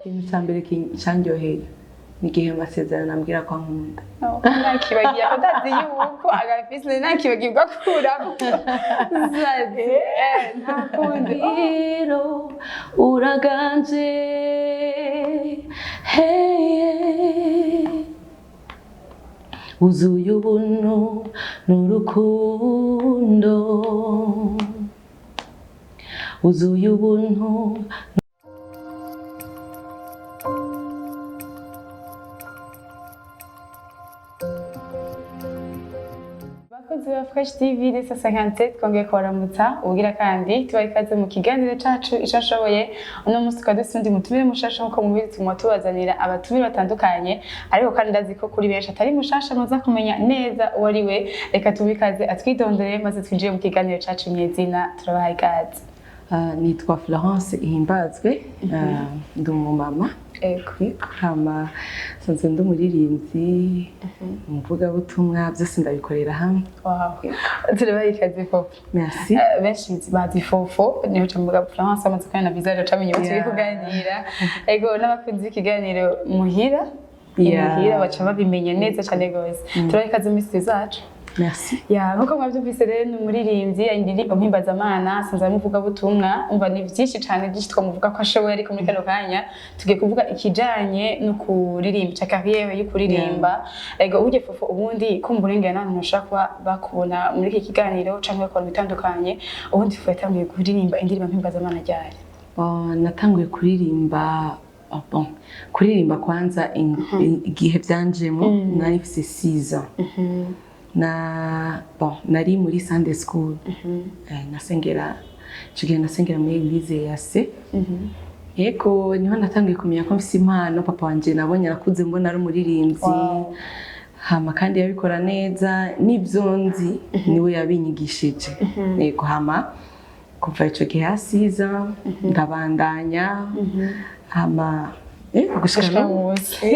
Ikintu ca mbere candyoheye ni igihe Masezerano ambwira ko ankunda. Nakibagiye ko ndazi yuko agafise nakibagirwa kuramo. Zazi, nta kundi. Biro uraganje, hey, wuzuye ubuntu n'urukundo, wuzuye ubuntu. Bakozi ba Fresh TV desa 57, twongeye kubaramutsa ubwira kandi tubaha ikaze mu kiganiro cacu Ico Nshoboye. Uno munsi tukaba dufise undi mutumire mushasha. Nkuko mubizi, tuguma tubazanira abatumire batandukanye, ariko kandi ndazi ko kuri benshi atari mushasha, muza kumenya neza uwo ari we. Reka tumuhe ikaze atwidondore, maze twinjire mu kiganiro cacu nyezina. Turabaha ikaze. Nitwa Florence Ihimbazwe, ndi umumama. Hama nsanzwe ndi umuririmbyi, umuvugabutumwa, byose ndabikorera hamwe. Wow, turabaha ikaze, Fofo. Merci. Benshi bazi Fofo, niho ca mvuga Florence amaze kubona na visage acamenye uwo turi kuganira. Ego, n'abakunzi b'ikiganiro muhira muhira baca babimenya neza cane gose. Turabaha ikaze muri studio zacu. Merci. Ya, nkuko mwavyumvise rero, ni umuririmbyi, indirimbo mpimbazamana, asanzwe ari umuvugabutumwa. Umva, ni vyinshi cane, byinshi twamuvuga ko ashoboye, ariko muri kano kanya tugiye kuvuga ikijanye no kuririmba, ca carrière yo kuririmba. Ego, burya Fofo, ubundi kumva urengera n'abantu bashobora kuba bakubona muri iki kiganiro canke bakubona bitandukanye, ubundi Fofo yatanguye kuririmba indirimbo mpimbazamana ryari? Natanguye kuririmba, oh, bon, kuririmba kwanza igihe byanjemo nari mfise 6 ans. Na bon, nari muri Sunday school. Nasengera ico gihe, nasengera muri église ya se. Yego, niho natangiye kumenya ko mfise impano. Papa wanje nabonye arakuze, mbona ari umuririmbyi. Hama kandi yabikora neza, n'ibyo nzi niwe yabinyigishije. Yego, hama kuva ico gihe hasiza ndabandanya, hama gushika gushika n'ubu. Munsi.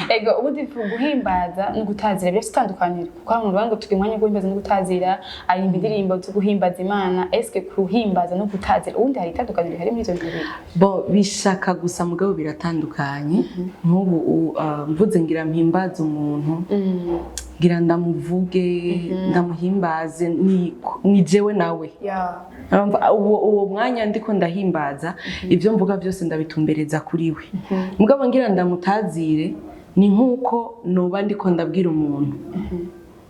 Ego, ubundi guhimbaza no gutazira birafite itandukaniro, kuko hano mu Rwanda tugira umwanya wo guhimbaza no gutazira, aririmba indirimbo zo guhimbaza Imana. Eske guhimbaza no gutazira, ubundi hari itandukaniro rihari muri ivyo bintu bibiri? Bo bishaka gusa, mugabo biratandukanye. Nk'ubu mvuze ngira mpimbaze umuntu, ngira ndamuvuge, ndamuhimbaze, ni jewe nawe. Urumva, uwo mwanya ndiko ndahimbaza, ibyo mvuga byose ndabitumbereza kuri we. Mugabo ngira ndamutazire, ni nk'uko noba ndiko ndabwira umuntu.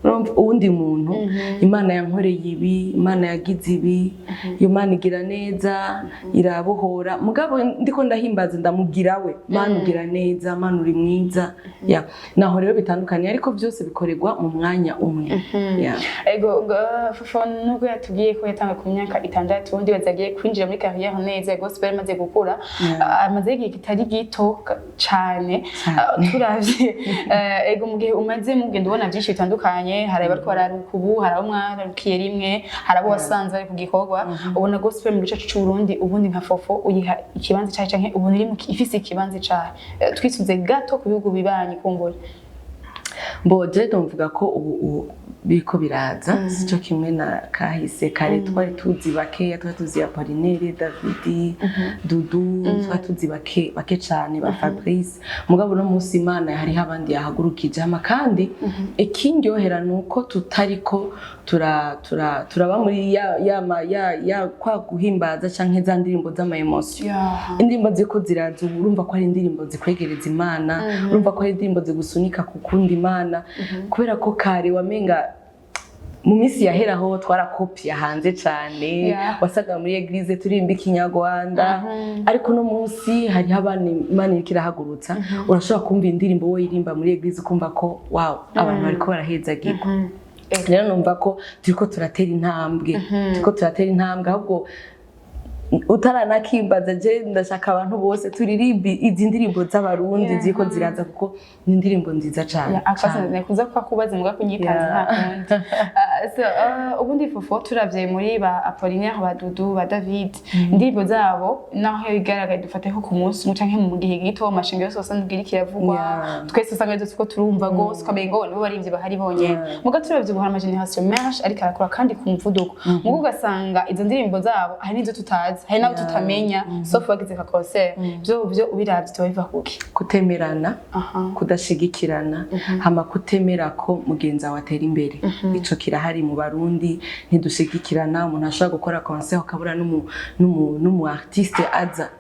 Urumva, uwundi muntu: Imana yankoreye ibi, Imana yagize ibi, iyo Mana igira neza, irabohora. Mugabo ndiko ndahimbaza, ndamubwira we: Mana ugira neza, Mana uri mwiza. Ya, naho rero bitandukanye, ariko byose bikorerwa mu mwanya umwe. Ya. Ego, Fofo, nubwo yatubwiye ko yatanga ku myaka 6, ubundi bazagiye kwinjira muri carrière neza gospel amaze gukura. Amaze igihe kitari gito cane. Turavye, ego, mu gihe umaze mugenda ubona byinshi bitandukanye, hari abariko bararuka ubu, hari abo mwararukiye rimwe, hari abo wasanze bari ku gikorwa. Ubona gospel mu gice c'u Burundi, ubundi nka Fofo uyiha ikibanza cayo, canke ubona iri ifise ikibanza cayo? Twisuze gato ku bihugu bibanyi kumbura. Bo je ndumvuga ko ubu biriko biraza, sico kimwe na kahise kare. Twari tuzi bakeya, twari tuzi Apollinaire, Davidi, Dudu, twari tuzi bake bake cane, ba Fabrice. Mugabo no munsi Imana hariho abandi yahagurukije. Hama kandi ikindyohera ni uko tutariko tura tura turaba muri ya ya ma- ya, ya kwa guhimbaza canke za ndirimbo z'ama émotion. Indirimbo ziko ziraza ubu, urumva ko ari indirimbo zikwegereza Imana, urumva ko ari indirimbo zigusunika kukunda Imana, kubera ko kare wamenga mu minsi yaheraho twarakopya hanze cane. Wasaga muri église turimba ikinyarwanda, ariko uno munsi hariho abana Imana iriko irahagurutsa. Urashobora kumva indirimbo wowe irimba muri église, ukumva ko wow, abantu bariko barahezagirwa. Rero numva ko turiko turatera intambwe, turiko turatera intambwe. Ahubwo utaranakimbaza, je ndashaka abantu bose turirimba izi ndirimbo z'Abarundi ziriko ziraza, kuko ni indirimbo nziza cane. Akasa cane. nekuza ko akubaza muga kunyitanze. Nta kundi. So, ubundi Fofo, turavye muri ba Apollinaire, ba Dudu, ba David, indirimbo zabo naho igaragaye, dufate ko ku munsi umwe canke mu gihe gito amashinga yose usanga iriko iravugwa, twese usanga ari ko turumva gose, ukamengo ngo nibo barimvyi bahari bonyene. Muga turavye ubu hari ama génération menshi ariko arakora kandi ku muvuduko, muga ugasanga izo ndirimbo zabo hari n'izo tutazi. batazi, hari n'abo tutamenya sauf bagize ka concert. Byo ubiravye tuba biva kuki? Kutemerana, kudashigikirana, hama kutemera ko mugenzi wawe atera imbere. Ico kirahari mu Barundi, ntidushigikirana. Umuntu ashobora gukora concert ukabura n'umu artiste aza.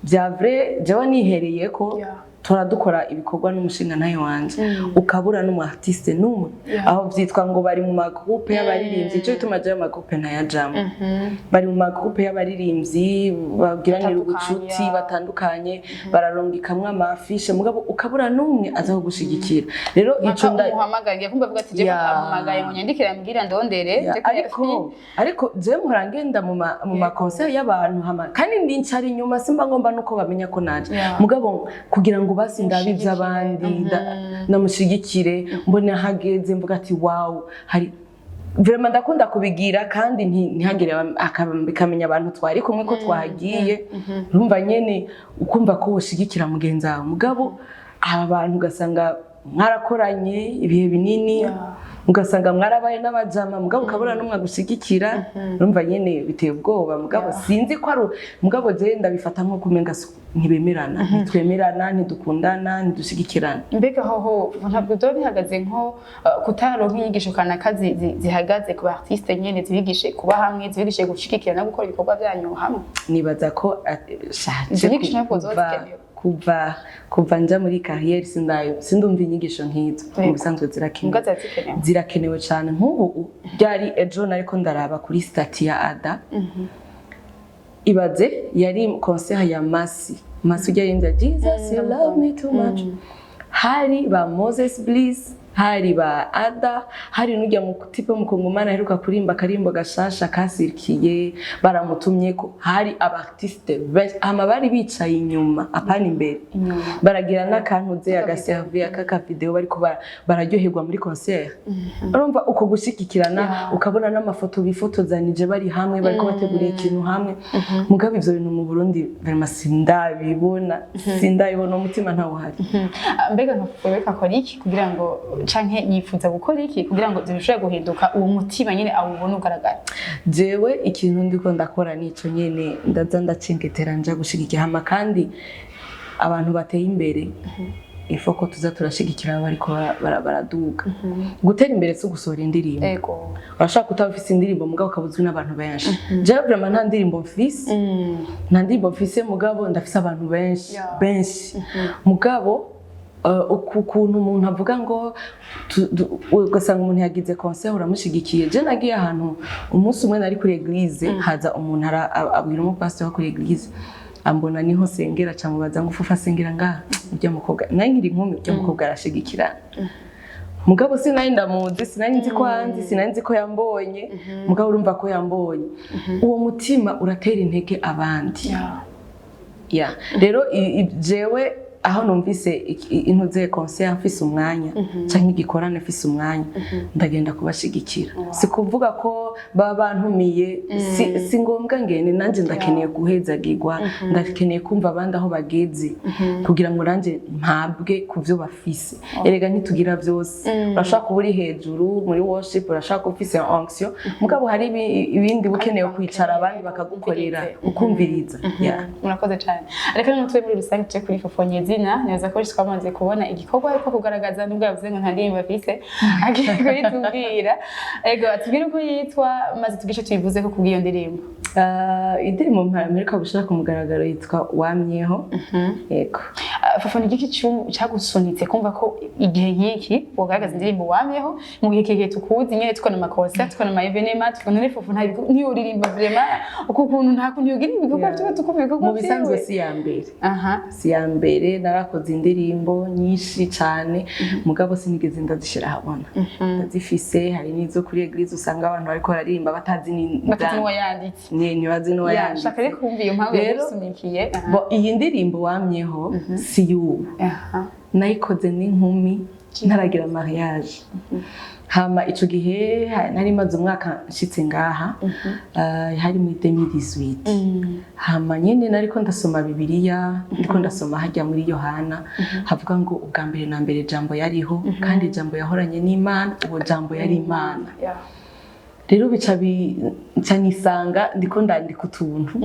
Bya vrai, jewe nihereye ko turadukora ibikorwa n'umushinga nayo wanje, ukabura n'umu artiste n'umwe. Aho vyitwa ngo bari mu magroupe y'abaririmbyi. Ico gituma jewe amagroupe ntayajamwo. Bari mu magroupe y'abaririmbyi, bagiranira Batandukanye. ubucuti batandukanye, bararongikamwo amafishe, mugabo ukabura n'umwe aza kugushigikira. Rero ico Mpaka nda umuhamagariye kumva avuga ati jewe amuhamagaye ngo nyandikire ambwira ndondere nje Ariko jewe mpora ngenda mu ma concert y'abantu, hama kandi ndicara inyuma, simba ngomba nuko bamenya ko naje, mugabo kugira ngo basi ndabe iby'abandi, ndamushigikire, mbone ahageze, mvuga ati wow. Hari vraiment ndakunda kubigira, kandi ntihagire bikamenya abantu twari kumwe ko twahagiye. Urumva nyene ukumva ko woshigikira mugenzi wawe, mugabo aba bantu ugasanga mwarakoranye ibihe binini, ugasanga mwarabaye n'abajama, mugabo ukabura n'umwe agushigikira. Urumva nyene biteye ubwoba. Mugabo sinzi ko ari, mugabo je ndabifata nko kumenga ntibemerana, ntitwemerana, ntidukundana, ntidushigikirana. Mbega hoho ntabwo byaba bihagaze nko kutaronka inyigisho kanaka zihagaze ku ba artiste nyene, zibigishe kuba hamwe, zibigishe gushigikira no gukora ibikorwa byanyu hamwe? Nibaza ko shaje Izo nyigisho ntabwo zoba zikenewe. Kuva nja muri carrière sindayo sindumva inyigisho nk'izo. Mu bisanzwe zirakenewe. Mbwa ziba zikenewe. Zirakenewe cyane. Nk'ubu byari ejo nariko ndaraba kuri statut ya Ada. Ibaze yari concert ya Masi, Masi ujya yinza "Jesus you love me too much". Hari ba Moses Bliss, hari ba Ada, hari n'ujya mu type mukongomani aheruka kurimba akarimbo gashasha kasirikiye, baramutumye ko hari aba artiste benshi, hama bari bicaye inyuma, apana imbere. Inyuma. Baragira n'akantu ze agaservi akaka video, bariko bararyoherwa muri concert. Urumva uko gushigikirana, ukabona n'amafoto bifotozanije bari hamwe, bariko bategura ikintu hamwe. Mugabo ivyo bintu mu Burundi vraiment sindabibona, sindabibona, umutima ntawuhari. Ah, mbega nka Fofo akora iki kugira ngo, canke yifuza gukora iki kugira ngo ivyo bishobore guhinduka, uwo mutima nyene awubone ugaragara? Jewe ikintu ndiko ndakora nico nyene, ndaza ndacengetera nja gushigikira. Hama kandi abantu bateye imbere, ifo ko tuza turashigikira abo bariko baraduga. Gutera imbere si ugusohora indirimbo. Urashaka kutaba ufise indirimbo, mugabo ukaba uzwi n'abantu benshi. Jewe vraiment nta ndirimbo mfise, nta ndirimbo mfise, mugabo ndafise abantu benshi, benshi. Mugabo ukuntu umuntu avuga ngo ugasanga umuntu yagize concert uramushigikiye. Je nagiye ahantu umunsi umwe, nari kuri église, haza umuntu abwira umupasiteri wo kuri église, ambona niho sengera, acamubaza ngo "Fufa asengera ngaha?" Urya mukobwa, nari nkiri inkumi, urya mukobwa arashigikirana. Mugabo sinari ndamuzi, sinari nzi ko anzi, sinari nzi ko yambonye. Mugabo urumva ko yambonye, uwo mutima uratera intege abandi. Ya, rero jewe aho numvise intuze concert mfise umwanya canke igikorane mfise umwanya, ndagenda kubashigikira. Si kuvuga ko baba bantumiye, si ngombwa ngende. Nanje ndakeneye guhezagirwa, ndakeneye kumva abandi aho bageze kugira ngo nanje mpabwe ku byo bafise. Erega ntitugira byose. Urashobora kuba uri hejuru muri worship, urashobora kuba ufise onction, mugabo hari ibindi uba ukeneye kwicara abandi bakagukorera, ukumviriza. Yeah. Murakoze cyane. Reka noneho tube muri rusange tuje kuri Fofo nyezina. Neza ko twamaze kubona igikorwa ariko kugaragaza, nubwo yavuze ngo nta ndirimbo afise, agiye kuyitubwira. Ego, atubwire uko yitwa maze tugishe tuyivuze ko kubw'iyo ndirimbo. Indirimbo mperuka gushira ku mugaragaro yitwa "Wamyeho". Yego. Ah, Fofo, ni igiki cagusunitse kumva ko igihe nk'iki wogaragaza indirimbo "Wamyeho", mu gihe kigihe tukuzi nyene tukona ama concert, tukona ama événement, tukabona ne Fofo nta ntiyoririmba vraiment, uko kuntu nta kuntu yogira ibikorwa vyiwe, tukumva ibikorwa Mu bisanzwe vyiwe? si ya mbere. Si ya mbere. Narakoze indirimbo nyinshi cyane, mugabo sinigeze ndazishira ahabona. Ndazifise, hari n'izo kuri église usanga abantu bariko bararirimba batazi ni Batazi n'uwayanditse. Ntibazi n'uwayanditse. Shaka rero kumva iyo mpamvu Rero, yagusunikiye. Bo, iyi ndirimbo "Wamyeho" si y'ubu. Nayikoze n'inkumi, ntaragira mariage. Hama ico gihe nari maze umwaka nshitse ngaha, hari muri 2018. Hama nyene nariko ndasoma Bibiliya, ndiko ndasoma hajya muri Yohana havuga ngo ubwa mbere na mbere Jambo yariho, kandi Jambo yahoranye n'Imana, uwo Jambo yari Imana. Rero bica nca nisanga ndiko ndandika utuntu,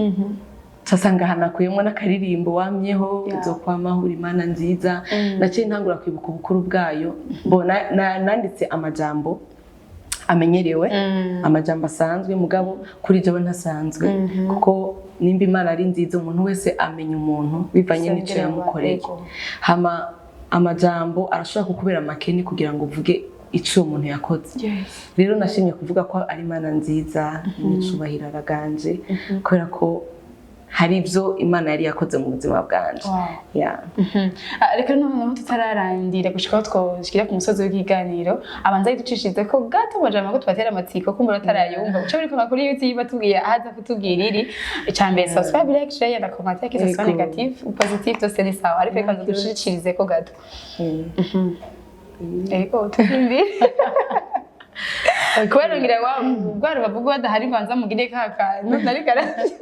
nsanga hanakuyemo n'akaririmbo "Wamyeho uzokwamaho uri Imana nziza". Naciye ntangura kwibuka ubukuru bwayo. Mbona nanditse amajambo amenyerewe, amajambo asanzwe, mugabo kuri jewe ntasanzwe, kuko nimba Imana ari nziza, umuntu wese amenya umuntu bivanye n'ico yamukoreye. Hama amajambo arashobora kukubera makeni kugira ngo uvuge ico uwo muntu yakoze. Rero nashimye kuvuga ko ari Imana nziza n'icubahiro, araganje, kubera ko hari ibyo Imana yari yakoze mu buzima bwanje. Yeah. Ah, reka noneho tutararandira gushika aho twoshikira ku musozi w'ikiganiro, abanza yiducishirize ko gato amajambo ko tubatera amatsiko kumbura batarayumva, uca muri koma kuri YouTube batubwiye ahaza kutubwira iri. Icya mbere, subscribe, like, share na comment, que ce soit négatif ou positif, byose ni sawa, ariko reka ducishirize ko gato. Ego, tukimbire kubera ngira wa bwari bavuga badahari, mbanza mugire ka kantu nari karavyumva.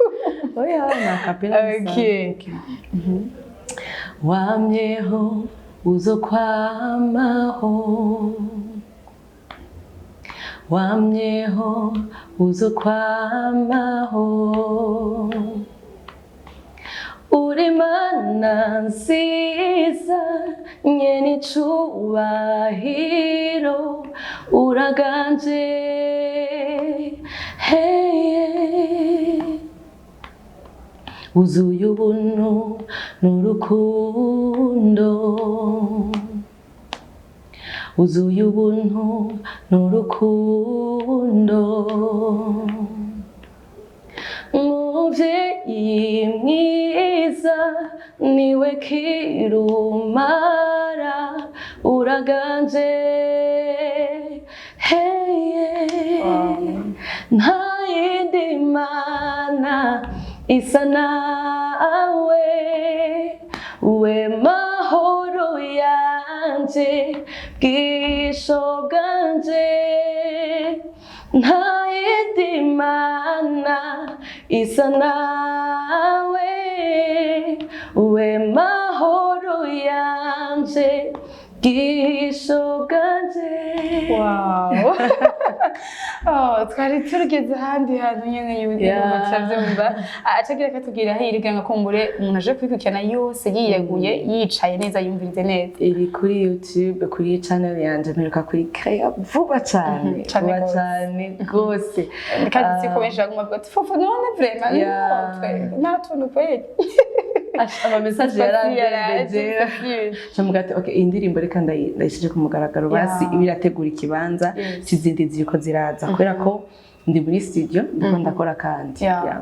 Oya, ni a cappella. Wamyeho, uzokwamaho, wamyeho, uzokwamaho, uri Mana nziza, nyene icubahiro, uraganje, hey. Wuzuye ubuntu n'urukundo, wuzuye ubuntu n'urukundo, muvyeyi mwiza, niwe kirumara, uraganje, hey. Nta yindi mana isa nawe, we mahoro yanje, bwisho bwanje. Nta yindi mana isa nawe, we mahoro yanje, bwisho bwanje. Wow. Oh, twari turugeze ahandi hantu nyene y'ubuzima, turavyumva. Acagira akatubwira aho iri kugira ngo kumbure umuntu aje kwikurikirana yose yiyeguye, yicaye neza, yumvirize neza. Iri kuri YouTube, kuri channel yanje. Mperuka kuyikrea vuba cane. Cane Vuba gose. cane gose. Kandi siko benshi baguma bavuga ati: "Fofo, none vraiment nta tuntu kweli." Ama message yarandembeje. Ndavuga ati: "Okay, iyi ndirimbo reka ndayishire ku mugaragaro basi." Iba irategura ikibanza c'izindi ziriko ziraza, kubera ko ndi muri studio, ndiko ndakora kandi. Yeah.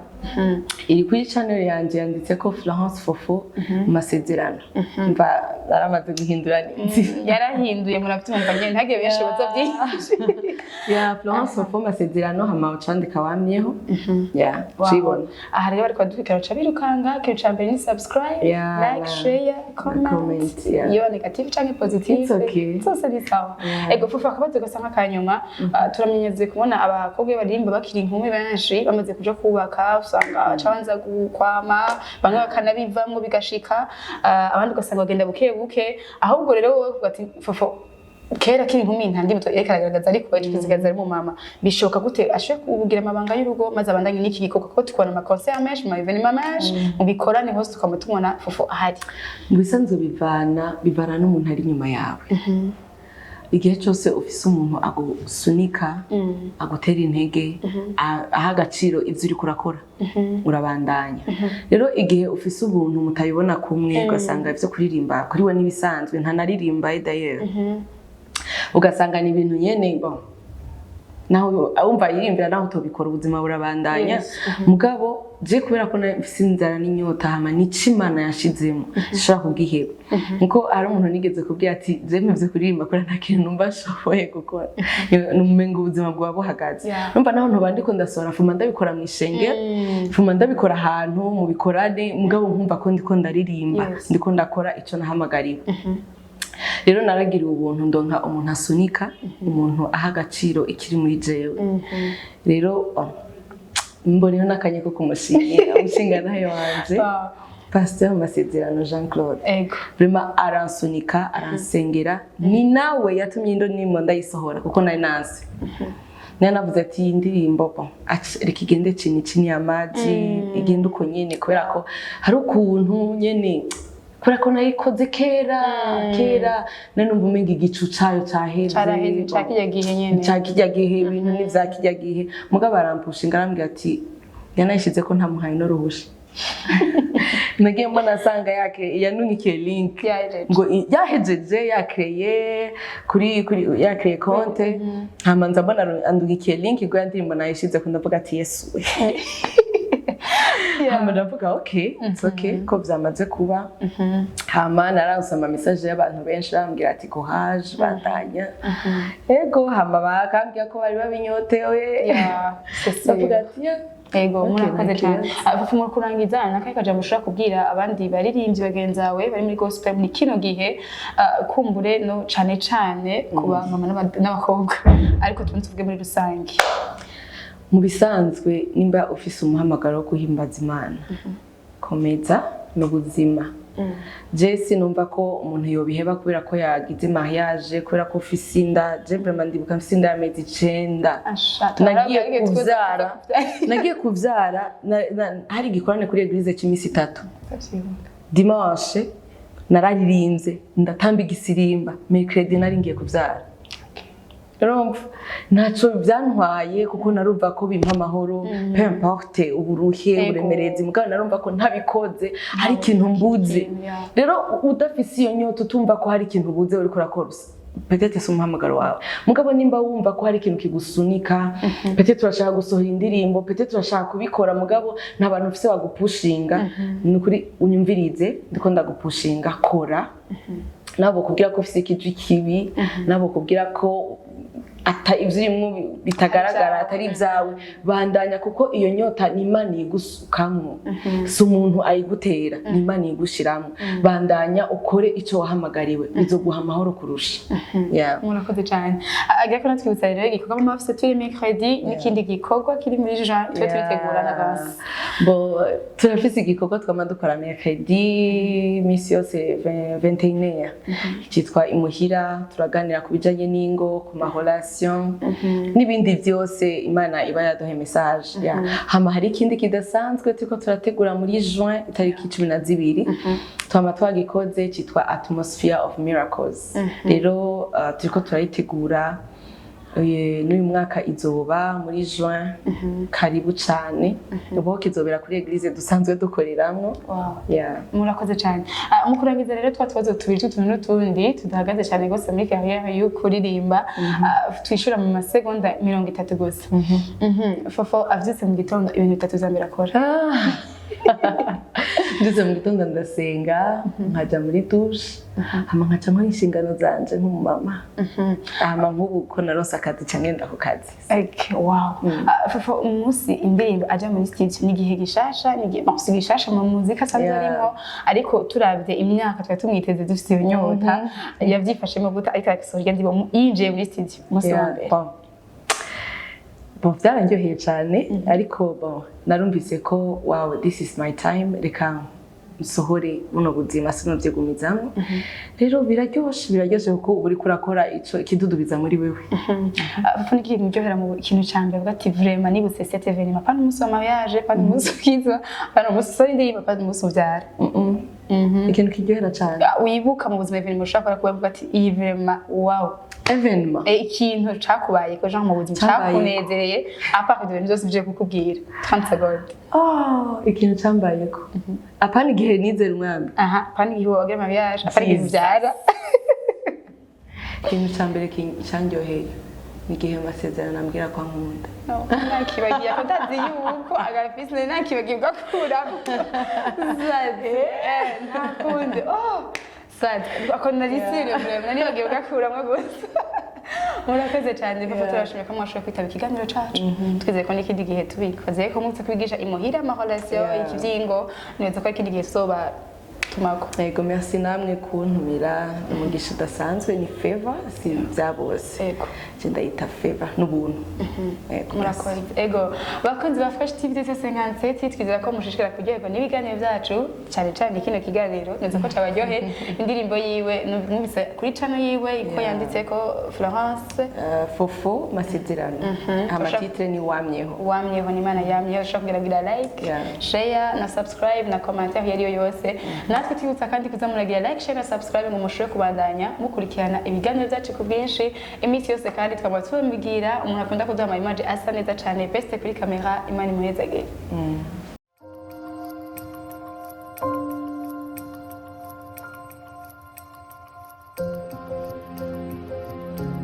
Iri kuri channel yanje, yanditse ko Florence Fofo Masezerano. Mva naramaze guhindura n'inzira. Yarahinduye, murabyumva nyene, ntagire benshi baza byinshi. Ya, Florence Fofo Masezerano, hama ucandika "Wamyeho", yeah, cibona. Aha rero bariko badukurikira baca birukanga. Ikintu ca mbere ni subscribe, like, share, comment, comment, yeah. Iyo negative canke positive, It's okay. zose ni sawa. Ego Fofo, akabazo gasa nk'akanyuma. Turamenyereye kubona abakobwa iyo baririmba bakiri inkumi, benshi bamaze kuja kubaka usanga baca banza gukwama, bamwe bakanabivamwo bigashika, abandi ugasanga bagenda buke buke. Ahubwo rero wowe uvuga ati Fofo kera akiri inkumi nta ndibuto yariko aragaragaza, ariko yaje kuzigaza ari mu mama, bishoboka gute ashobore kugira amabanga y'urugo maze abandanye n'iki gikorwa? Kuko tukubona ama concert menshi, mu ma événement menshi, mu bikorane hose tukaba tubona Fofo ahari. Mu bisanzwe bivana n'umuntu ari inyuma yawe. Igihe cyose ufise umuntu agusunika, agutera intege, aha agaciro ivyo uriko urakora, urabandanya. Rero igihe ufise ubuntu mutabibona kumwe, ugasanga ivyo kuririmba kuri we n'ibisanzwe, ntanaririmba d'ailleurs, ugasanga ni ibintu nyene, bon, naho wumva yirimbira, naho utobikora, ubuzima burabandanya. Mugabo je kubera ko mfise inzara n'inyota, hama nico Imana yashizemo, sinshobora kugiheba. Nkuko hari umuntu nigeze kubwira ati: "Je mpevye kuririmba kubera nta kintu numva nshoboye gukora, numenga ubuzima bwaba buhagaze." Numva naho ntoba ndiko ndasohora, fuma ndabikora mw'ishengero, fuma ndabikora ahantu mu bikorane, mugabo nkumva ko ndiko ndaririmba, ndiko ndakora ico nahamagariwe. Rero naragiriwe ubuntu, ndonka umuntu asunika, umuntu aha agaciro ikiri muri jewe. Rero oh, mboneyeho n'akanya ko kumushimira, umushingantahe wanje, Pasteur Masezerano Jean Claude. Vraiment aransunika, aransengera. Ni nawe yatumye ino ndimo ndayisohora, kuko nari nanse. Nari navuze ati iyi ndirimbo, bon, reka igende chini chini ya maji, igende uko nyene, kubera ko hari ukuntu nyene, kubera ko nayikoze kera kera, nari numva umenga igicu cayo caheze. Caraheze ca kirya gihe nyene. Ca kirya gihe, ibintu ni vya kirya gihe. Mugabo arampushinga, arambwira ati yanayishize ko ntamuhaye n'uruhusha. Nagiye mbona asanga yake yanungikiye link. Yahejeje. Ngo yahejeje yakreye kuri yakreye konte, hama nza mbona andungikiye link ngo ya ndirimbo nayishize ko. Ndavuga ati Yesu we! Hama ndavuga okay, it's okay ko vyamaze kuba. Hama naranse ama message y'abantu benshi bambwira ati courage, bandanya. Ego, hama bakambwira ko bari babinyotewe. Yeah, c'est sûr. Ndavuga ati yeah. Ego. Okay, murakoze thank cyane. you. Fufu, mu kurangiza, nakahe kajambo ushobora kubwira abandi baririmbyi bagenzi bawe bari muri gospel muri kino gihe, kumbure no cane cane ku ba mama n'abakobwa, ariko tubone tuvuge muri rusange? Mu bisanzwe, nimba ufise umuhamagaro wo guhimbaza Imana, komeza n'ubuzima. Je sinumva ko umuntu yobiheba kubera ko yagize mariage, kubera ko ufise inda. Je vraiment ndibuka mfise inda y'amezi 9. Asha, Nagiye kuvyara, nagiye kuvyara hari igikorane kuri église c'imisi 3. Dimanche nararirimbye, ndatamba igisirimba. Mercredi nari ngiye kuvyara. Urumva ntacyo byantwaye, kuko narumva ko bimpa amahoro, peu importe uburuhe, uburemerezi. Mugabo narumva ko ntabikoze hari ikintu mbuze. Rero udafise iyo nyota, utumva ko hari ikintu ubuze, uriko urakora peut-être si umuhamagaro wawe. Mugabo nimba wumva ko hari ikintu kigusunika, peut-être urashaka gusohora indirimbo, peut-être urashaka kubikora, mugabo nta bantu ufise bagupushinga, ni ukuri unyumvirize, ndiko ndagupushinga, kora. Nabo kubwira ko ufise ikijwi kibi, nabo kubwira ko ata ivyo urimwo bitagaragara, atari ibyawe, bandanya, kuko iyo nyota ni Imana iyigusukamwo, si umuntu ayigutera, ni Imana iyigushiramwo. Bandanya ukore ico wahamagariwe, bizoguha amahoro kurusha. Yeah. Murakoze cyane. Agira ko natwibutsa rero igikorwa mama bafise turi mercredi n'ikindi gikorwa kiri muri juin tube turitegura n'avance. Bo, turafise igikorwa twama dukora mercredi misi yose 21, cyitwa Imuhira. Turaganira ku bijanye n'ingo, ku ma relation n'ibindi byose Imana iba yaduha message. Yeah. Hama hari ikindi kidasanzwe turiko turategura muri juin itariki 12, twama twagikoze, cyitwa Atmosphere of Miracles. Rero turiko turayitegura. N'uyu mwaka izoba muri juin. Karibu cane. Ubu kizobera kuri église dusanzwe dukoreramwo. Yeah. Murakoze cyane. Mu kurangiza rero, twa tubazo tubiri tw'utuntu n'utundi tudahagaze cyane rwose muri carrière yo kuririmba, twishura mu masegonda 30 gusa. Fofo avyutse mu gitondo, ibintu bitatu vya mbere akora? Mbyutse mu gitondo, ndasenga, nkaja muri douche, hama nkaca nkora inshingano zanje nk'umumama. Hama nk'ubu ko naronse akazi, ca ngenda ku kazi. Okay, wow. Fofo, umunsi indirimbo aja muri studio ni igihe gishasha, ni igihe, bon, si gishasha mu muzika asanzwe arimo, ariko turavye imyaka twari tumwiteze dufise iyo nyota, yavyifashemo gute ariko aragisohora irya ndirimbo yinjiye muri studio umunsi wa mbere? Bon. Bon, byarandyoheye cyane, ariko bon, narumvise ko wow, this is my time, reka nsohore buno buzima, sinovyigumizamwo. Rero biraryoshe, biraryoshe, kuko uba uriko urakora ico ikidudubiza muri wewe. Fofo, ni ikintu uryohera mu kintu ca mbere uvuga ati vraiment nibutse cet événement, pana umunsi wa mariage, pana umunsi ukizwa, pana umunsi usohora indirimbo, pana umunsi uvyara? Ikintu kiryohera cyane? Wibuka mu buzima, événement ushobora kuba uvuga ati iyi vraiment wow. Événement? Ikintu cakubaye ko genre mu buzima Cambayeko. cakunezereye, à part ibyo bintu byose bije kukubwira, 30 secondes. Oh, ikintu cambayeko apana igihe nizera Umwami? Aha, pana igihe wagira mariage, apana igihe Jesus. uvyara. Ikintu ca mbere candyoheye ni igihe amasezerano ambwira ko ankunda. No, nakibagiye ko ndazi yuko agafisi nari nakibagiye ugakuramo. Zade, nta kundi. Oh, Sade, ako nari sérieux, vraiment nari bagiye ugakuramo gusa. Murakoze cyane papa, turashimye ko mwashoboye kwitaba ikiganiro cacu. Twizeye ko n'ikindi gihe tubikoze ko mwese kwigisha imuhira ama relation, ikivyingo, neza ko ikindi gihe tuzoba kudutumako. Yego, merci namwe kuntumira. Umugisha udasanzwe, ni favor, si bya bose. Je ndayita favor n'ubuntu. Yego, merci. Murakoze. Ego, bakunzi ba Fresh TV 257, twizera ko mushishikara kuryoherwa n'ibiganiro byacu, cyane cyane kino kiganiro neza ko cabaryohe. Indirimbo yiwe mwumvise kuri channel yiwe iko yanditse ko Florence Fofo Masezerano. Ama titre ni Wamyeho. Wamyeho, ni Imana yamyeho. Ushobora kugira like, share na subscribe na commentaire iyo ariyo yose. Natwe twibutsa kandi kuza muragira like, share na subscribe ngo mushobore kubandanya mukurikirana ibiganiro byacu ku bwinshi iminsi yose. Kandi tukaba tubabwira umuntu akunda kuduha ama image asa neza cyane, best kuri kamera. Imana imuhezagire.